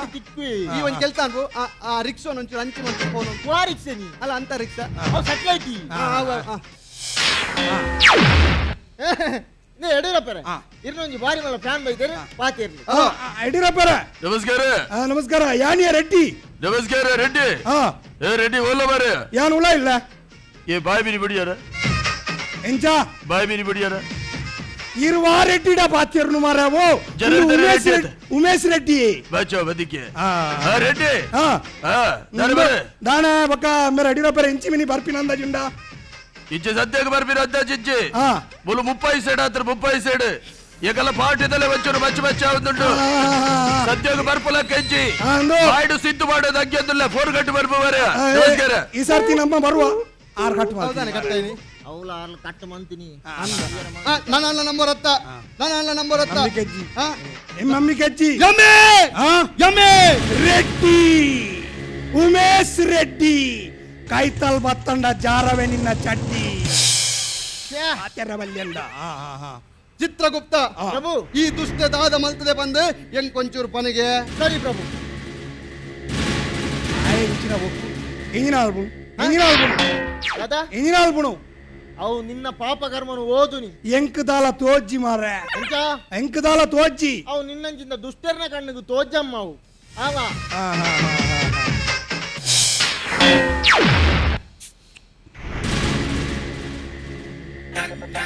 ಈ ಒಂಜಿ ಕೆಲಸ ಅನ್ಬು ಆ ರಿಕ್ಷಾ ಒಂಚೂರು ಅಂಚಿ ಮಂಚು ಫೋನ್ ವಾ ರಿಕ್ಷಾ ನೀ ಅಲ್ಲ ಅಂತ ರಿಕ್ಷಾ ಅವು ಸೆಟ್ಲೈಟ್ ಯಡಿಯೂರಪ್ಪರೇ ಇನ್ನೊಂದು ಬಾರಿ ಮಲ್ಲ ಫ್ಯಾನ್ ಬೈತಾರೆ ಪಾತಿರ್ಲಿ ಯಡಿಯೂರಪ್ಪರೇ ನಮಸ್ಕಾರ ನಮಸ್ಕಾರ ಯಾನಿಯ ರೆಡ್ಡಿ ನಮಸ್ಕಾರ ರೆಡ್ಡಿ ಏ ರೆಡ್ಡಿ ಓಲ ಬಾರೆ ಯಾನ್ ಉಳ ಇಲ್ಲ ಏ ಬಾಯ್ ಬಿನಿ ಬಿಡಿಯಾರ ಎಂಚ ಬಾಯ್ ಬಿನಿ ಬಿಡಿಯಾರ ಇರುವ ರೆಡ್ಡಿಡ ಪಾತಿರ್ನು ಮಾರಾವೋ ಉಮೇಶ್ ರೆಡ್ಡಿ ಬಚ್ಚೋ ಬದಿಕೆ ರೆಡ್ಡಿ ದಾಣ ಬಕ್ಕ ಮೇರೆ ಯಡಿಯೂರಪ್ಪರ ಎಂಚಿ ಮಿನಿ ಬರ್ಪಿನ ಅಂದಾಜುಂಡ ಇಚ್ಚೆ ಸದ್ಯಕ್ಕೆ ಬರ್ಪಿನ ಅಂದಾಜು ಇಚ್ಚೆ ಮುಲು ಮುಪ್ಪೈ ಸೈಡ್ ಆತ್ರ ಮುಪ್ಪೈ ಸೈಡ್ ಏಕಲ್ಲ ಪಾಠದಲ್ಲೇ ಬಚ್ಚರು ಬಚ್ಚ ಬಚ್ಚ ಉಂಟು ಸದ್ಯಕ್ಕೆ ಬರ್ಪಲಕ್ಕ ಹೆಜ್ಜಿ ಬಾಯ್ಡು ಸಿದ್ದು ಮಾಡೋದು ಅಗ್ಗಂದಿಲ್ಲ ಫೋರ್ ಗಂಟೆ ಬರ್ಪು ನಮಸ್ಕಾರ ಈ ಸರ್ತಿ ನಮ್ಮ ಬರುವ ಆರು ಕಟ್ಟು ಹೌದಾನೆ ಕಟ್ಟಾಯಿನಿ ಅವಳ ಆರ್ಲ ಕಟ್ಟು ಮಂತೀನಿ ನಾನು ನಂಬರ್ ಹತ್ತ ನಾನು ನಂಬರ್ ಹತ್ತ ಮಮ್ಮಿ ಕಜ್ಜಿ ಯಮ್ಮೆ ಯಮ್ಮೆ ರೆಡ್ಡಿ ಉಮೇಶ್ ರೆಡ್ಡಿ ಕೈತಲ್ ಬತ್ತಂಡ ಜಾರವೆ ನಿನ್ನ ಚಡ್ಡಿ ಚಿತ್ರಗುಪ್ತ ಪ್ರಭು ಈ ದುಷ್ಟ ದಾದ ಮಲ್ತದೆ ಬಂದು ಹೆಂಗ್ ಕೊಂಚೂರು ಪನಿಗೆ ಸರಿ ಪ್ರಭು ಅವು ನಿನ್ನ ಪಾಪ ಕರ್ಮನು ಓದುನಿ ಎಂಕದಾಲ ತೋಜ್ಜಿ ಮಾರೆ ಎಂಕದಾಲ ತೋಜ್ಜಿ ಅವು ನಿನ್ನಂಚಿಂದ ದುಷ್ಟರ್ನ ಕಣ್ಣಿಗೆ ತೋಜಮ್ಮ ಅವು ಆವ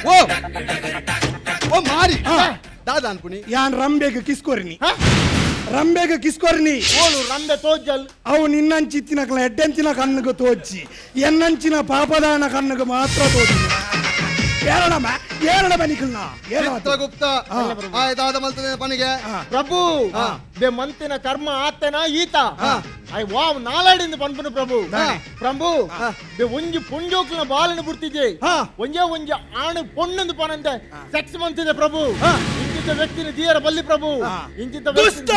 ಓ ಓ ಮಾರಿ ದಾದ ಅನ್ಪುಣಿ ಯಾನ್ ರಂಬೆಗೆ ಕಿಸ್ಕೋರಿನಿ ರಂಬೆಗೆ ಕಿಸ್ಕೋರಿನಿ ಓಳು ರಂಬೆ ತೋಜಲ್ ಅವು ನಿನ್ನಂಚಿತ್ತಿನ ಎಡ್ಡೆಂಚಿನ ಕಣ್ಣಿಗೆ ತೋಜ್ಜಿ ಎನ್ನಂಚಿನ ಪಾಪದಾನ ಕಣ್ಣಿಗೆ ಮಾತ್ರ ತೋಜಿ ಏಳಣಮ ಏಳಣಮ ನಿಖಲ್ನ ಚಿತ್ರಗುಪ್ತ ದಾದ ಮಲ್ತದೆ ಪನಿಗೆ ಪ್ರಭು ಬೆ ಮಂತಿನ ಕರ್ಮ ಆತನ ಈತ I wow ನಾಲಾಡಿಂದ ಪನ್ಪುನು ಪ್ರಭು ಪ್ರಭು ಬೆ ಒಂಜಿ ಪೊಂಜೋಕ್ಲಿನ ಬಾಲನ ಬುರ್ತಿಜೆ ಒಂಜೇ ಒಂಜಿ ಆಣು ಪೊಣ್ಣಂದು ಪನಂತೆ ಸೆಕ್ಸ್ ಮಂತಿದೆ ಪ್ರಭು ಇಂಚಿತ ವ್ಯಕ್ತಿನ ದಿಯರ ಬಲ್ಲಿ ಪ್ರಭು ಇಂಚಿತ ದುಷ್ಟ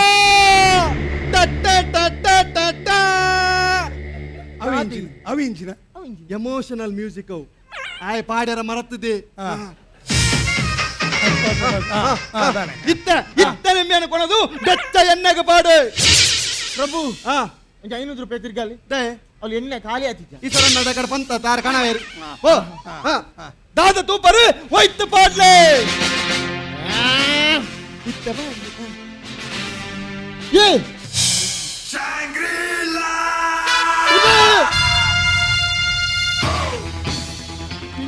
ಅವಿ ಇಂಚಿನ ಎಮೋಷನಲ್ ಮ್ಯೂಸಿಕ್ ಅವು ಆಯ್ ಪಾಡ್ಯರ ಮರತ್ತದೆ ಇತ್ತ ಇತ್ತ ನಿಮ್ಮೇನು ಕೊನದು ಬೆಚ್ಚ ಎಣ್ಣೆಗೆ ಪಾಡು ಪ್ರಭು ಒಂಜಿ 500 ರೂಪಾಯಿ ತಿರ್ಗಾಲಿ ಅಲ್ಲಿ ಎಣ್ಣೆ ಖಾಲಿ ಆತಿದ್ದ ಈ ಸರ ನಡಕಡ ಪಂತ ತಾರ ಕಣವೇರು ಓ ದಾದ ತೂಪರು ಹೋಯ್ತು ಪಾಡ್ಲೆ ಇತ್ತ ಏ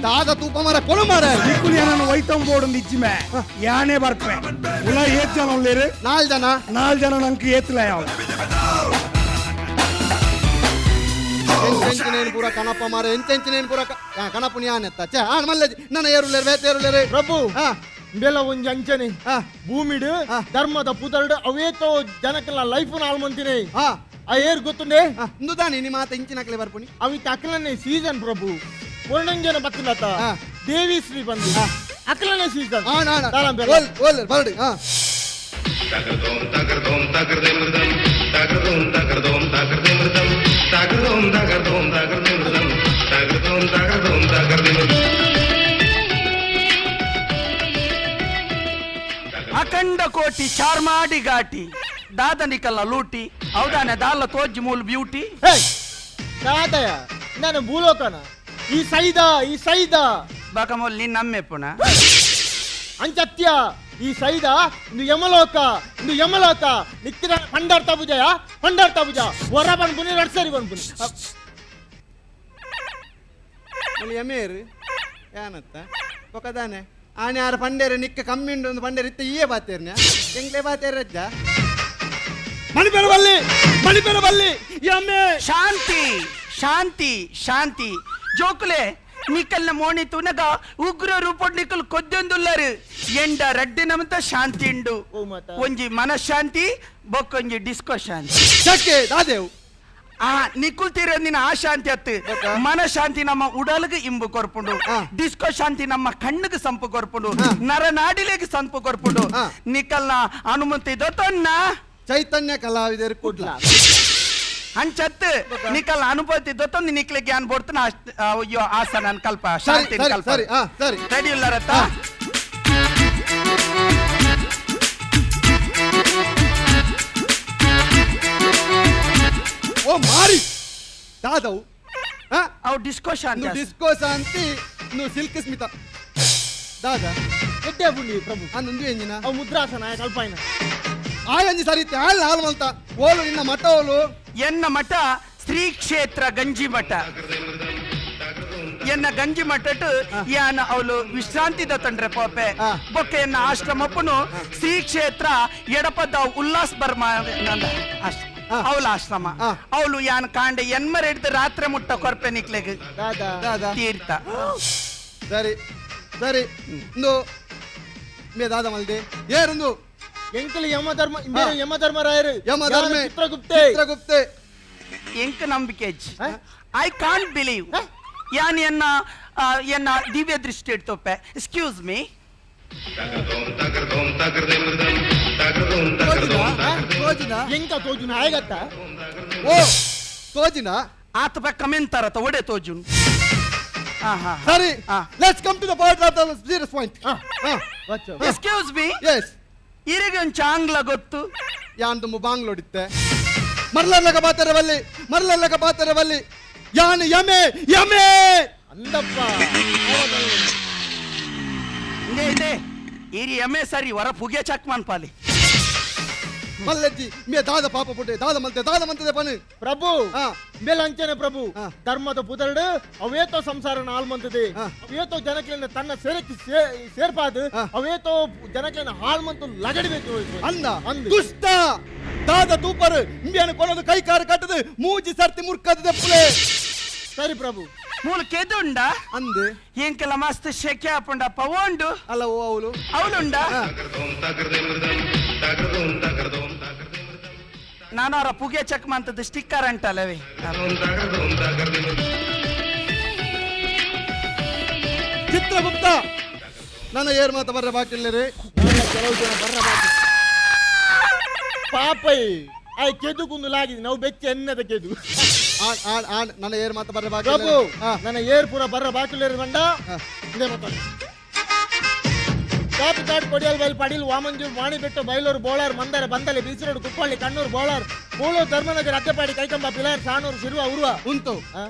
ದಾದ ತೂಪ ಮಾರ ಕೊಲು ಮಾರ ನಿಕ್ಕುಲಿ ನಾನು ವೈತಂ ಬೋರ್ಡ್ ಇಚ್ಚಿಮೆ ಯಾನೇ ಬರ್ಪೆ ಉಲ ಏತ್ ಜನ ಉಳ್ಳೇರು ನಾಲ್ ಜನ ನಾಲ್ ಜನ ನಂಗೆ ಏತ್ಲ ಯಾವ ಎಂಚೆಂಚಿನೇನು ಪೂರ ಕಣಪ್ಪ ಮಾರ ಎಂಚೆಂಚಿನೇನು ಪೂರ ಕಣಪ್ಪು ಯಾನೆತ್ತ ಚೇ ಆಣ್ ಮಲ್ಲಜಿ ನನ್ನ ಏರುಲ್ಲೇರು ಬೇತೆ ಏರುಲ್ಲೇರು ಪ್ರಭು ಇಂಬೆಲ್ಲ ಒಂಜಿ ಅಂಚನೆ ಭೂಮಿಡು ಧರ್ಮದ ಪುದರ್ಡು ಅವೇತೋ ಜನಕ್ಕೆಲ್ಲ ಲೈಫ್ ನಾಲ್ಮಂತಿನಿ ಆ ಏರ್ ಗೊತ್ತುಂಡೆ ಇಂದುದಾನೆ ನಿಮ್ಮ ಮಾತ ಇಂಚಿನಕ್ಲೆ ಬರ್ಪುನಿ ಅವಿತ ಅಕ್ಲನೆ ಸೀಸನ್ ಪ್ರಭು ವರ್ಣಂಜನ ಬತ್ತಿಲ್ಲತ ದೇವಿ ಶ್ರೀ ಬಂದು ಅಕ್ಲನೆ ಸೀಸನ್ ಬರಡಿ ಅಖಂಡ ಕೋಟಿ ಚಾರ್ಮಾಡಿ ಘಾಟಿ ದಾದನಿಕಲ್ಲ ಲೂಟಿ ಹೌದಾನೆ ದಾಲ ತೋಜಿ ಮೂಲ ಬ್ಯೂಟಿ ದಾದಯ ನಾನು ಭೂಲೋಕನ ಈ ಸೈದ ಈ ಸೈದ ಬಾಕಮೋಲ್ ನೀನ್ ನಮ್ಮೆಪ್ಪುನ ಅಂಚತ್ಯ ಈ ಸೈದ ಇಂದು ಯಮಲೋಕ ಇಂದು ಯಮಲೋಕ ನಿಕ್ಕಿದ ಪಂಡಾರ್ತ ಪೂಜೆಯ ಪಂಡಾರ್ತ ಪೂಜಾ ಹೊರ ಬನ್ಪುನಿ ರಡ್ ಸರಿ ಬನ್ಪುನಿ ಯಮೇರು ಯಾನತ್ತ ಪೊಕದಾನೆ ಆನೆ ಆರ ಪಂಡೇರೆ ನಿಕ್ಕ ಕಮ್ಮಿ ಉಂಡು ಒಂದು ಪಂಡೇರೆ ಇತ್ತ ಈಯೇ ಬಾತೇರ್ನ ಎಂಗ್ಲೇ ಬಾತೇರ ರಜ್ಜ ಮಣಿಪೆರ ಬಲ್ಲಿ ಮಣಿಪೆರ ಬಲ್ಲಿ ಯಮ್ಮೆ ಶಾಂತಿ ಶಾಂತಿ ಶಾಂತಿ ಜೋಕುಲೆ ನಿಕಲ್ನ ಮೋಣಿ ತುನಗ ಉಗ್ರ ರೂಪಡ್ ನಿಕಲ್ ಕೊದ್ದೊಂದುಲ್ಲರು ಎಂಡ ರಡ್ಡಿ ನಮತ ಶಾಂತಿ ಉಂಡು ಒಂಜಿ ಮನಃಶಾಂತಿ ಬೊಕ್ಕೊಂಜಿ ಡಿಸ್ಕೋ ಶಾಂತಿ ಚಕ್ಕೆ ದಾದೇವು ಆ ನಿಕ್ಕುಲ್ ತೀರೋದಿನ ಆ ಶಾಂತಿ ಅತ್ತು ಮನಃಶಾಂತಿ ನಮ್ಮ ಉಡಲ್ಗೆ ಇಂಬು ಕೊರ್ಪುಂಡು ಡಿಸ್ಕೋ ಶಾಂತಿ ನಮ್ಮ ಕಣ್ಣಿಗೆ ಸಂಪು ಕೊರ್ಪುಂಡು ನರನಾಡಿಲೆಗೆ ಸಂಪು ಕೊರ್ಪುಂಡು ನಿಕಲ್ನ ಅನುಮತಿ ದೊತ್ತೊನ್ನ ಚೈತನ್ಯ ಕಲಾವಿದರು ಕುಡ್ಲ ಅಂಚತ್ ನಿಕಲ್ ಅನುಭೂತಿ ದೊತ್ತೊಂದು ನಿಕ್ಲೆ ಜ್ಞಾನ ಬೋಡ್ತನ ಅಯ್ಯೋ ಆಸನ ಕಲ್ಪ ಶಾಂತಿ ಕಲ್ಪ ಸರಿ ರೆಡಿ ಇಲ್ಲರತ್ತ ದಾದವು ಅವು ಡಿಸ್ಕೋ ಶಾಂತಿ ಡಿಸ್ಕೋ ಶಾಂತಿ ನು ಸಿಲ್ಕ್ ಸ್ಮಿತ ದಾದ ಎಡ್ಡೆ ಪುಂಡಿ ಪ್ರಭು ಅಂದು ಎಂಜಿನ ಅವು ಮುದ್ರಾಸನ ಕಲ್ಪಾಯಿನ ಆಯಂಜಿ ಸರಿತೆ ಆಲ್ ಹಾಲ್ ಮಲ್ತ ಓಲು ನಿನ್ನ ಮಠ ಓಲು ಎನ್ನ ಮಠ ಶ್ರೀ ಕ್ಷೇತ್ರ ಗಂಜಿ ಮಠ ಎನ್ನ ಗಂಜಿ ಮಠಟ್ ಯಾನ ಅವಳು ವಿಶ್ರಾಂತಿ ತಂಡ್ರೆ ಪೋಪೆ ಬೊಕ್ಕೆ ಎನ್ನ ಆಶ್ರಮಪ್ಪನು ಶ್ರೀ ಕ್ಷೇತ್ರ ಎಡಪದ ಉಲ್ಲಾಸ್ ಬರ್ಮ ಅವಳ ಆಶ್ರಮ ಅವಳು ಯಾನ್ ಕಾಂಡೆ ಎನ್ಮರ್ ಹಿಡ್ದು ರಾತ್ರಿ ಮುಟ್ಟ ಕೊರ್ಪೆ ನಿಕ್ಲೆಗ್ ತೀರ್ಥ ಸರಿ ಸರಿ ಇಂದು ಮೇ ದಾದ ಮಲ್ದೆ ಏರುಂದು ಎಂಕಲ್ ಯಮಧರ್ಮ ಯಮಧರ್ಮರಾಯರು ಯಮಧರ್ಮ ಚಿತ್ರಗುಪ್ತೆ ಚಿತ್ರಗುಪ್ತೆ ಎಂಕ್ ನಂಬಿಕೆ I can't believe ಯಾನ್ ಎನ್ನ ಎನ್ನ ದಿವ್ಯ ದೃಷ್ಟಿ ಇಡ್ತೋಪೆ ಎಕ್ಸ್ಕ್ಯೂಸ್ ಮೀ ಎಂಕ ತೋಜುನ ಆಯಗತ್ತ ಓ ತೋಜಿನ ಆತ ಬ ಕಮೆಂತಾರತ ಒಡೆ ತೋಜುನ್ ಸರಿ let's come to the point of the serious point. Excuse me. Yes. ಇರಿಗೆ ಒಂದು ಚಾಂಗ್ಲ ಗೊತ್ತು ಯಾನ್ ತುಂಬ ಬಾಂಗ್ಲೋಡಿತ್ತೆ ಮರ್ಲಲ್ಲಕ ಬಾತರವಲ್ಲಿ ಮರ್ಲಲ್ಲಕ ಬಾತರವಲ್ಲಿ ಯಾನ್ ಯಮೆ ಯಮೆ ಅಂದಪ್ಪ ಇದೆ ಇದೆ ಇರಿ ಯಮೆ ಸರಿ ಹೊರ ಪುಗೆ ಚಕ್ ಮನ್ಪಾಲಿ ಮಲ್ಲಜ್ಜಿ ಮೇ ದಾದ ಪಾಪ ಪುಟ್ಟೆ ದಾದ ಮಂತೆ ದಾದ ಮಂತದೆ ಪನು ಪ್ರಭು ಮೇಲಂಚನೆ ಪ್ರಭು ಧರ್ಮದ ಪುದರ್ಡು ಅವೇತೋ ಸಂಸಾರ ಹಾಳ್ಮಂತದೆ ಅವೇತೋ ಜನಕ್ಲೆನ ತನ್ನ ಸೇರಕ್ಕೆ ಸೇರ್ಪಾದು ಅವೇತೋ ಜನಕ್ಲೆನ ಹಾಳ್ಮಂತು ಲಗಡಬೇಕು ಅಂದ ದುಷ್ಟ ದಾದ ತೂಪರು ಇಂಬಿಯನ ಕೊನದು ಕೈ ಕಾರು ಕಟ್ಟದು ಮೂಜಿ ಸರ್ತಿ ಮುರ್ಕದ ದೆಪ್ಪಲೆ ಸರಿ ಪ್ರಭು ಮೂಲ ಕೆದುಂಡ ಅಂದೆ ಎಂಕೆಲ್ಲ ಮಸ್ತ್ ಶೆಕೆ ಆಪುಂಡಪ್ಪ ಓಂಡು ಅಲ್ಲ ಓ ಅವಳು ಅವಳುಂಡ ನಾನು ಅವರ ಪುಗೆ ಚೆಕ್ ಮಂತದ್ದು ಸ್ಟಿಕ್ಕರ್ ಅಂಟಲ್ಲವೇ ಚಿತ್ರಗುಪ್ತ ನನ್ನ ಏರ್ ಮಾತ ಬರ್ರ ಬಾಕಿ ಇಲ್ಲ ರೀ ಕೆಲವು ಜನ ಬರ್ರ ಬಾಕಿ ಪಾಪೈ ಆಯ್ ಕೆದು ಕುಂದು ನಾವು ಬೆಚ್ಚ ಎನ್ನದ ಕೆದು ಆಣ್ ಆಣ್ ಆಣ್ ನನ್ನ ಏರ್ ಮಾತ ಬರ್ರ ಬಾಕಿ ಪ್ರಭು ನನ್ನ ಏರ್ ಪೂರ ಬರ್ರ ಬಾಕಿ ಬಂಡ ಇದೇ ಮಾತಾಡು ಕಾಪಿಕಾಡ್ ಕೊಡಿಯಲ್ ಬೈಲ್ ಪಡೀಲ್ ವಾಮಂಜೂರ್ ವಾಣಿಬೆಟ್ಟು ಬೈಲೂರು ಬೋಳಾರ್ ಮಂದರ ಬಂದಲೆ ಬೀಸರೋಡು ಕುಪ್ಪಳ್ಳಿ ಕಣ್ಣೂರು ಬೋಳಾರ್ ಮೂಳೂರು ಧರ್ಮನಗರ ಅಟ್ಟಪಾಡಿ ಕೈಕಂಬ ಪಿಲಾರ್ ಸಾಣೂರು ಶಿರುವ ಉರುವ ಉಂಟು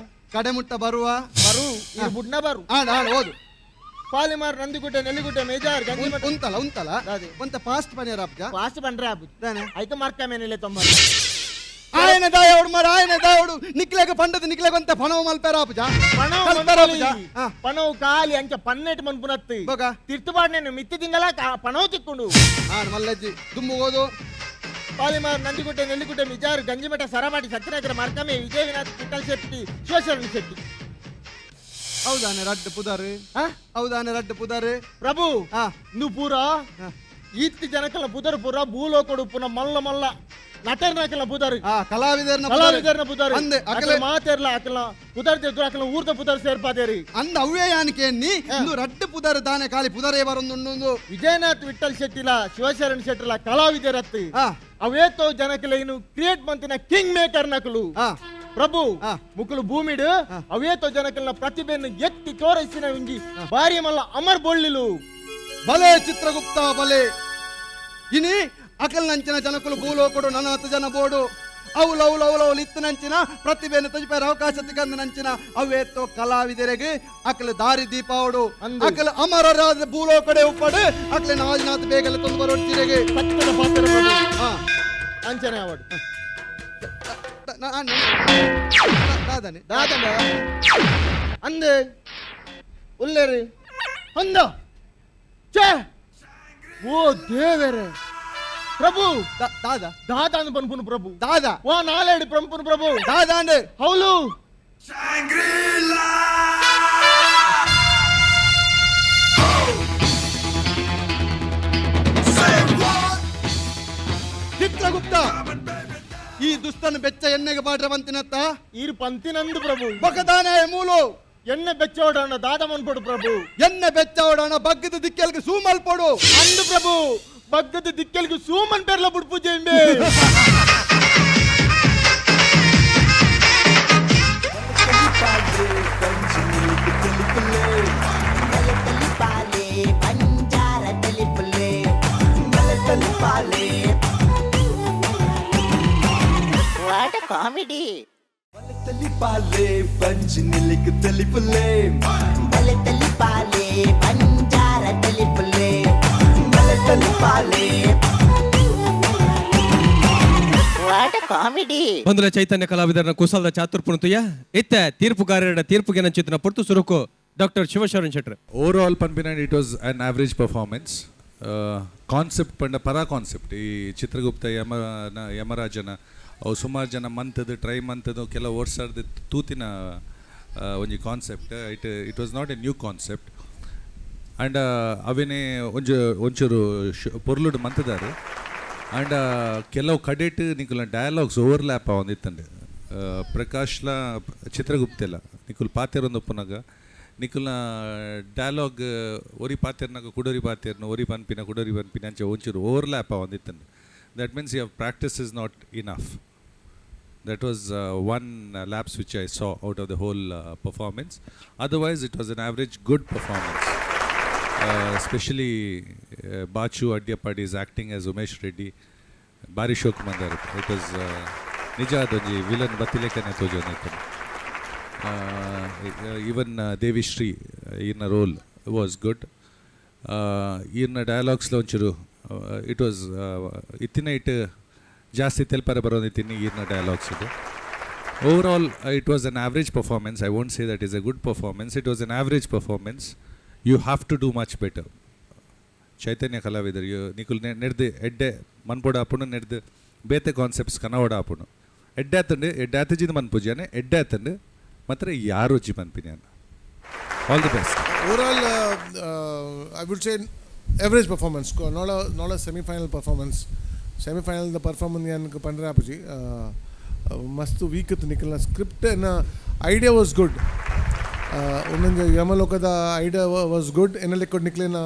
ಕಡೆಮುಟ್ಟ ಬರುವ ಬರು ಇದು ಬುಡ್ನ ಬರು ಆಣ್ ಆಣ್ ಓದು ಪಾಲಿಮಾರ್ ನಂದಿಗುಡ್ಡೆ ನೆಲ್ಲಿಗುಡ್ಡೆ ಮೇಜಾರ್ ಗಂಜಿಮಠ ಉಂತಲ್ಲ ಉಂತಲ್ಲ ಒಂತ ಫಾಸ್ಟ್ ಪನಿಯರ್ ಆಪ್ಜ ಫಾಸ್ಟ್ ಬಂಡ್ರೆ ಆಪು ಐಕ ಮಾರ್ಕ ಮೇನಿಲೆ ತೊಂಬ ಆಯನ ದಾಯೋಡು ಮರ ಆಯನ ದಾಯೋಡು ನಿಕ್ಲೆಗ ಪಂಡದ ನಿಕ್ಲೆಗ ಅಂತ ಪಣವ ಮಲ್ಪೆರ ಆಪುಜ ಪಣವು ಖಾಲಿ ಅಂಚ ಪನ್ನೆಟ್ ಮನ್ಪುನತ್ತು ತಿರ್ತುಪಾಡ್ನೇನು ಮಿತ್ತಿ ತಿಂಗಳ ಪಣವು ತಿಕ್ಕೊಂಡು ಆಣ್ ಮಲ್ಲಜ್ಜಿ ದುಂಬು ಓದು ಪಾಲಿಮಾರ್ ನಂದಿಗುಡ್ಡೆ ನೆಲ್ಲಿಗುಡ್ಡೆ ಮಿಜಾರ್ ಗಂಜಿಮಠ ಸರವಾಡಿ ಸತ್ಯನಗರ ಮಾರ್ಕಮೆ ವಿಜಯವಿನಾಥ್ ವಿಠಲ್ ಶೆಟ್ಟಿ ಶಿವಶರಣ ಶೆಟ್ಟಿ ಹೌದಾನೆ ರಡ್ಡು ಪುದಾರು ಹೌದಾನೆ ರಡ್ಡು ಪುದಾರು ಪ್ರಭು నువ్వు పూరా ಈತ್ತಿ ಜನಕಲ ಪುದರ್ ಪೂರ ಭೂಲೋಕಡು ಪುನ ಮಲ್ಲ ಮಲ್ಲ ನಟರ್ನಕಲ ಪುದರ್ ಕಲಾವಿದರ್ನ ಕಲಾವಿದರ್ನ ಪುದರ್ ಅಂದೆ ಅಕಲ ಮಾತೆರ್ಲ ಅಕಲ ಪುದರ್ ತೆಗ್ದು ಅಕಲ ಊರ್ದ ಪುದರ್ ಸೇರ್ಪಾದೇರಿ ಅಂದ ಅವ್ವೇ ಯಾನಿಕೆ ನೀ ಇಂದು ರಡ್ಡು ಪುದರ್ ದಾನೆ ಖಾಲಿ ಪುದರೇ ಬರೊಂದುಂಡು ವಿಜಯನಾಥ್ ವಿಠಲ್ ಶೆಟ್ಟಿಲ ಶಿವಶರಣ್ ಶೆಟ್ಟಿಲ ಕಲಾವಿದರತ್ತು ಅವೇತೋ ಜನಕಲ ಇನ್ನು ಕ್ರಿಯೇಟ್ ಮಂತಿನ ಕಿಂಗ್ ಮೇಕರ್ ನಕಲು ಪ್ರಭು ಮುಕುಲು ಭೂಮಿಡು ಅವೇತೋ ಜನಕಲ್ನ ಪ್ರತಿಭೆಯನ್ನು ಎತ್ತಿ ತೋರಿಸಿನ ಇಂಜಿ ಭಾರಿ ಮಲ್ಲ ಅಮರ್ ಬೊಳ್ಳಿಲು ಬಲೆ ಚಿತ್ರಗುಪ್ತ ಬಲೆ ಇನಿ ಅಕಲ್ ನಂಚಿನ ಜನಕುಲು ಭೂಲೋಕಡು ನನಾತ್ ಜನ ಬೋಡು ಅವಳು ಅವಳು ಅವಳು ಅವಳು ಇತ್ತು ನಂಚಿನ ಪ್ರತಿಭೆಯನ್ನು ತಜಿಪೇರ ಅವಕಾಶ ತಿಕ್ಕಂದ ನಂಚಿನ ಅವೇತೋ ಕಲಾವಿದರಿಗೆ ಅಕಲ ದಾರಿ ದೀಪಾವಡು ಅಕಲ ಅಮರರಾದ ಭೂಲೋಕಡೆ ಉಪ್ಪಡು ಅಕಲ ನಾಜಿನಾಥ್ ಬೇಗಲ ತಂದು ಬರೋಡ್ತಿರೆಗೆ ಸತ್ಯದ ಪಾತ್ರ ಅಂಚನೆ ಅವಡು ದಾದನೆ ದಾದನೆ ಅಂದೆ ಉಲ್ಲೇರಿ ಅಂದ ಛೇ ಓ ದೇವರೇ ಪ್ರಭು ದಾದ ದಾದ ಅಂದ್ ಪನ್ಪುನು ಪ್ರಭು ದಾದ ವಾ ನಾಲೇಡಿ ಪಂಪುನು ಪ್ರಭು ದಾದ ಅಂದೆ ಹೌಲು ಚಿತ್ರಗುಪ್ತ ಈ ದುಸ್ತನ ಬೆಚ್ಚ ಎಣ್ಣೆಗೆ ಪಾಡ್ರ ಬಂತಿನತ್ತ ಈರು ಪಂತಿನಂದು ಪ್ರಭು ಬಕದಾನೆ ಮೂಲು ಎಣ್ಣೆ ಬೆಚ್ಚೋಡಣ ದಾದ ಮನ್ಪೊಡು ಪ್ರಭು ಎಣ್ಣೆ ಬೆಚ್ಚೋಡಣ ಬಗ್ಗದ ದಿಕ್ಕೆಲ್ಗೆ ಸೂಮಲ್ ಪೊಡು ಅಂದು ಪ್ರಭು ಬಗ್ಗದ ದಿಕ್ಕೆಲ್ಗೆ ಸೂಮನ್ ಪೆರ್ಲ ಬುಡ್ಪು ಜೆಂಬೆ What a comedy! ತೆಲಿಪಾಲೆ ಬಂಜಿ ನಿಲಿಕ್ ತೆಲಿಪುಲೆ ಬಲೆ ತಲಿಪಾಲೆ ಬಂಜಾರ ತಲಿಪುಲೆ ಬಲೆ ತಲಿಪಾಲೆ. What comedy. ಬಂದುಲ ಚೈತನ್ಯ ಕಲಾವಿದರನ ಕುಸಲ್ದ ಚಾತುರ್ಪುಣತುಯ ಇತ್ತ ತೀರ್ಪುಗಾರರ ತೀರ್ಪುಗೆ ನಂಚಿತನ ಪೊರ್ತು ಸುರುಕು ಡಾಕ್ಟರ್ ಶಿವಶರಣ್ ಶೆಟ್ರ್. ಓವರ್ ಆಲ್ ಪನ್ಪಿನ it was an average performance. Concept ಪಂಡ ಪರ ಕಾನ್ಸೆಪ್ಟ್ ಈ ಚಿತ್ರಗುಪ್ತ ಯಮನ ಯಮರಾಜನ ಅವು ಸುಮಾರು ಜನ ಮಂತದ್ದು ಟ್ರೈ ಮಂತದ್ದು ಕೆಲವು ವರ್ಷದ ತೂತಿನ ಒಂಜಿ concept. It was not a new concept and ಅವೇನೇ ಒಂಜಿ ಒಂಚೂರು ಪೊರ್ಲುಡು ಮಂತದಾರು. ಆ್ಯಂಡ್ ಕೆಲವು ಕಡೆಟ್ ನಿಕುಲ್ನ ಡಯಲಾಗ್ಸ್ ಓವರ್ಲ್ಯಾಪ್ ಆವೊಂದಿತ್ತಂಡೆ. ಪ್ರಕಾಶ್ಲ ಚಿತ್ರಗುಪ್ತೆಲ್ಲ ನಿಕುಲ್ ಪಾತೆರೊಂದು ಉಪ್ಪುನಗ ನಿಕುಲ್ನ ಡಯಲಾಗ್ ಒರಿ ಪಾತೆರ್ನಾಗ ಕುಡೋರಿ ಪಾತೆರ್ನ ಒರಿ ಪನ್ಪಿನ ಕುಡೋರಿ ಪನ್ಪಿನ ಅಂಚೆ ಒಂಚೂರು overlap ಆವೊಂದಿತ್ತಂಡೆ. That means your practice is not enough. That was one lapse which I saw out of the whole performance. Otherwise, it was an average good performance. Especially Bachu Adyapadi is acting as Umesh Reddy. Bari Shok Mandar. It was ನಿಜ ಅದೊಂಜಿ villain ಬತ್ತಿಲೇಕನೆ ತೋಜೊಂದಿತ್ತು. Even Devishree ಈರ್ನ role was good. ಈರ್ನ ಡಯಲಾಗ್ಸ್ಲ ಒಂಚೂರು it was ಇತ್ತಿನ it ಜಾಸ್ತಿ ತೆಲ್ಪರೆ ಬರೋದಿತ್ತೀನಿ ಈರ್ನ dialogues ಇದು. Overall, it was an average performance. I won't say that is a good performance. It was an average performance. You have to do much better. ಚೈತನ್ಯ ಕಲಾವಿದರು ನಿಕುಲ್ ನೆಡ್ದು ಎಡ್ಡೆ ಮನ್ಪೊಡ ಆಪುಂಡು, ನೆಡ್ದು ಬೇತೆ ಕಾನ್ಸೆಪ್ಟ್ಸ್ ಕನವಡ ಆಪುಂಡು. ಎಡ್ಡೆ ಆತಂಡು ಎಡ್ಡೆ ಆತಜಿನ ಮನ್ಪುಜಾನೆ ಎಡ್ಡೆ ಆತಂಡು ಮಾತ್ರ ಯಾರು ರುಚಿ ಮನ್ಪಿನಿ. All the best. Overall, I would say average performance, not a semi-final performance. Semi-final the performance yanku pandre apuji ಮಸ್ತ್ ವೀಕ್ ಇತ್ತು ನಿಖಲ್ನ ಸ್ಕ್ರಿಪ್ಟ್. Idea was good. ಒಂದೊಂದು ಯಮಲೋಕದ ಐಡಿಯಾ ವಾಸ್ ಗುಡ್. ಎನ್ನಲೆಕ್ಕ ನಿಕ್ಲಿನ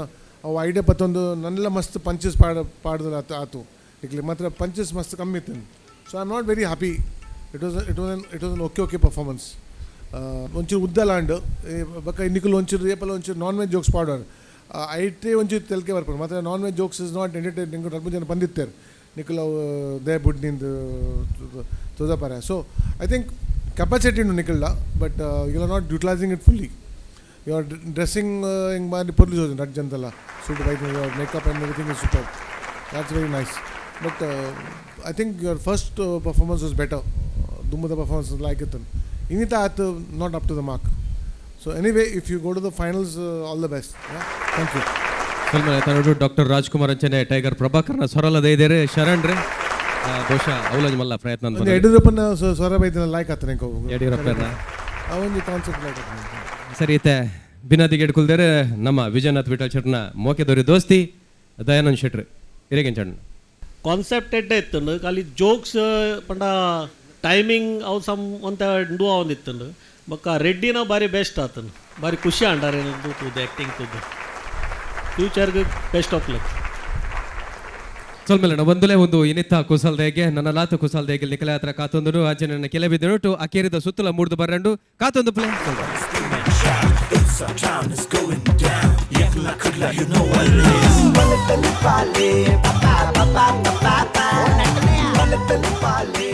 ಅವು ಐಡಿಯಾ ಪತ್ತೊಂದು ನನ್ನೆಲ್ಲ ಮಸ್ತ್ ಪಂಚಸ್ ಪಾಡ ಪಾಡ್ದು ಆತು ಆತು ನಿಕ್ಲಿ ಮಾತ್ರ ಪಂಚಸ್ ಮಸ್ತ್ ಕಮ್ಮಿ ಇತ್ತು. So I am not very happy. It was an okay performance. ಒಂಚೂರು ಉದ್ದ ಲಾಂಡ್ ಬೊಕ್ಕ ನಿಕುಲು ಒಂಚೂರು ಏಪಲ ಒಂಚೂರು ನಾನ್ ವೆಜ್ ಜೋಕ್ಸ್ ಪಾಡೋರು. ಐಟೇ ಒಂಚೂರು ತೆಲಿಕೆ ಬರ್ಪುಂಡು ಮಾತ್ರ non veg jokes is not entertaining. ರಡ್ಡ್ ಜನ ಬಂದಿತ್ತೇರು ನಿಕುಲು ಅವು they ಬುಡ್ ನಿಂದು ತೋಜಪಾರ. ಸೊ I think capacity ಉಂಡು ನಿಕಲ್ಡ, but you are not utilising it fully. Your dressing ಹಿಂಗೆ ಬಾರಿ ಪೊರ್ಲು ಜೋಜು ರಡ್ಡ್ ಜನದಲ್ಲ suit by your makeup and everything is super. That's very nice, but I think your first performance was better. ದುಮ್ಮದ performance like ಇತ್ತು. ಇನ್ನಿತ ಆತು not up to the mark. So anyway, if you go to the finals, all the best. Thank you. ತನ್ನೋಡು doctor Rajkumar ಅಂಚನೆ tiger ಪ್ರಭಾಕರ್ನ ಸ್ವರಲದ ಇದ್ದಾರೆ ಶರಣ್ ರೀ. ಬಹುಶಃ ಅವಲಂಜಿ ಮಲ್ಲ ಪ್ರಯತ್ನ ಒಂದು ಯಡಿಯೂರಪ್ಪನ ಸ್ವರ ಬೈದಿನ ಲೈಕ್ ಆತ ನಂಗೆ. ಯಡಿಯೂರಪ್ಪನ ಆ ಒಂದು ಕಾನ್ಸೆಪ್ಟ್ ಲೈಕ್ ಆತ. ಸರಿ ಇತ್ತೆ ಬಿನದಿಗೆ ಎಡ್ಕುಲ್ದೇರೆ ನಮ್ಮ ವಿಜಯನಾಥ್ ವಿಠಲ್ ಶೆಟ್ನ ಮೋಕೆದೋರಿ ದೋಸ್ತಿ ದಯಾನಂದ್ ಶೆಟ್ರು ಇರೇಗೆನ್ ಚಣ್ಣ. ಕಾನ್ಸೆಪ್ಟ್ ಎಡ್ಡೆ ಇತ್ತುಂಡು, ಖಾಲಿ ಜೋಕ್ಸ್ ಪಂಡ ಟೈಮಿಂಗ್ ಅವು ಸಮ್ ಒಂತ ಉಂಡು ಆವೊಂದಿತ್ತುಂಡು. ಬೊಕ್ಕ ರೆಡ್ಡಿನ ಬಾರಿ ಬೆಸ್ಟ್ ಆತನು, ಬಾರಿ ಖುಷಿ ಆಂಡಾರೆ ತೂದು ಆ್ಯಕ್ಟಿಂಗ್ ತೂದು. ಫ್ಯೂಚರ್ಗೆ ಬೆಸ್ಟ್ ಆಫ್ ಲಕ್. ಸೊಲ್ಮೆಲ್ಲ ಒಂದುಲೇ ಒಂದು ಇನಿತ್ತ ಕುಸಲ್ದೇಗೆ ನನ್ನ ಲಾತು ಕುಸಲ್ದೇಗೆ ನಿಕಲೆ ಹತ್ರ ಕಾತೊಂದು ಆಚೆ ನನ್ನ ಕೆಲೆ ಬಿದ್ದರು ಅಕೇರಿದ ಸುತ್ತಲ ಮೂಡ್ದು ಬರ್ರಂಡು ಕಾತೊಂದು ಪ್ಲೇ. ಬಲೆ ತಲಿಪಾಲೆ ಪಾ ಪಾ ಪಾ ಪಾ ಪಾ. ಬಲೆ ತಲಿಪಾಲೆ.